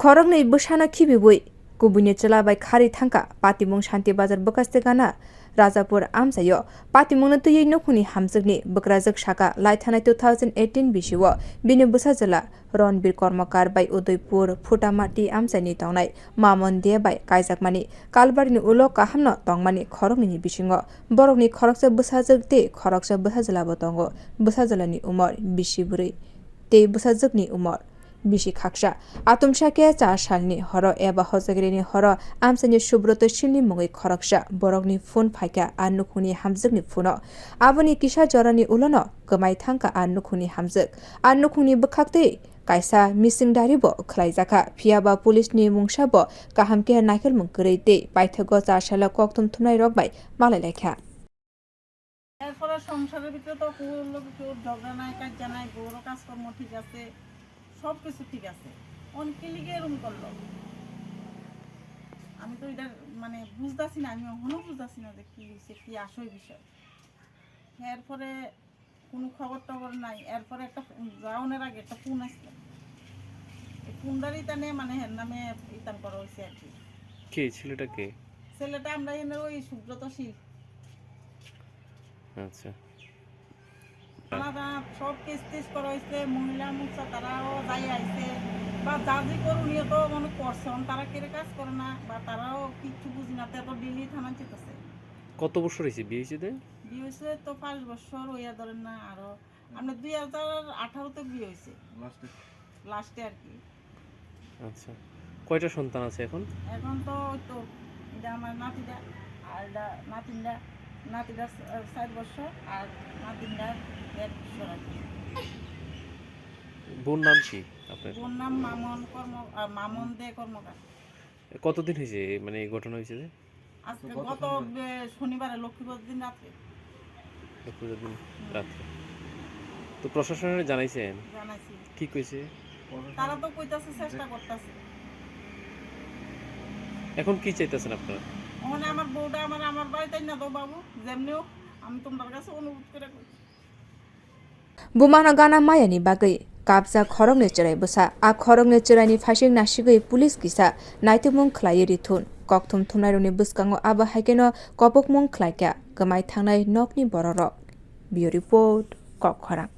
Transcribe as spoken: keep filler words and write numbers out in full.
Khoroknwi bwsano khibiwi kubuini chwla bai kharwi thangkha patimung Shanti Bazar bwkhaste gana Rajapur amchaio. Patimungno twiwi nukhungni hamjwkni bwkrajwk saka lai thanai two thousand eighteen bisio bini bwsajwla Ronbir Kormokar bai Udaipur Phutamati amchaini tongnai Mamon De bai kaijakmani kalbarini ulo kahamno tongmani khoroknwini bisingo borokni khoroksa bwsajwk tei khoroksa bwsajwlabo tongo. Bwsajwlani umor bisi bwrwi tei bwsajwkni umor bisi khaksa. Atumsa khe char salni horo eba hojagrini horo amchaini Subroto Silni mungwi khoroksa borokni phone phaikha a nukhungni hamjwkni phono. Aboni kisa jorani ulono kwmai thangkha a nukhungni hamjwk. A nukhungni bwkhak tei kaisa missing diary bo khwlaijakha, phiyaba police ni mungsabo kaham khe naikolmung kwrwi tei paithago char salo kokthum thumnairok bai malai laikha. এরপরে সংসারের ভিতরে তো কেউ লোক কেউ ঝগড়া নাই, কাজিয়া নাই, বউরও কাজকর্ম ঠিক আছে, সব কিছু ঠিক আছে। অন কি লিগে এরম করলো? আমি তো এটা মানে বুঝতাছি না, আমি এখনো বুঝতাছি না যে কি হয়েছে, কি আসল বিষয়। এরপরে কোনো খবর টবর নাই। এরপরে একটা ফোন, যাওনের আগে একটা ফোন আসলো, এই ফোনদারি তানে মানে হের নামে ইতান করা হয়েছে আর কি। কে ছেলেটা কে? ছেলেটা আমরা এনে ওই সুব্রত শীল। আচ্ছা। আলাদা সব কেস টেস করা হয়েছে, মহিলা মোর্চা তারাও যাই আইছে, বা যা যে করুন ইয়ে তো মনে করছে, অন তারা কেড়ে কাজ করে না, বা তারাও কিচ্ছু বুঝি না, তে তো ডেলি থানা চেতেছে। কত বছর হয়েছে বিয়ে হয়েছে দে? বিয়ে হয়েছে তো পাঁচ বছর হইয়া ধরেন না, আরো আমরা দুই হাজার আঠারোতে বিয়ে হয়েছে। লাস্টে। লাস্টে আর কি। আচ্ছা, কয়টা সন্তান আছে এখন? এখন তো ওই তো এটা আমার নাতিটা, আর এটা নাতিনটা, নাতিটা চ-, চার বছর, আর নাতিনটা দেড় বছর আর কি। বোন নাম কি আপনার? বোন নাম মামন কর্ম-, আহ, মামন দে কর্মকার। কতদিন হয়েছে, মানে, এই ঘটনা হয়েছে যে? আজকে গত গত শনিবার। বে-, শনিবারে, লক্ষ্মী পুজোর দিন রাত্রে। লক্ষ্মী পুজোর দিন হুম। রাত্রে। তো প্রশাসনে জানাইছেন? জানাইছি। কি কইছে? তারা তো কইতাছে চেষ্টা করতাছে। এখন কি চাইতেছেন আপনারা? ওখানে আমার বউটা আমার, আমার বাড়িতে না দাও বাবু, যেমনি হোক আমি তোমার কাছে অনুরোধ করে কইছি। Bumano gana mayani bagwi kapjak khoroknwi chwrai bwsa. A khoroknwi chwraini phaising nasigwi police kisa naitukmung khlaiwi rithun. Kokthum thumnairokni bwskango abo haikheno kobokmung khlaikha kwmai thangnai nokni bororok. Bureau Report, Kokkhorang.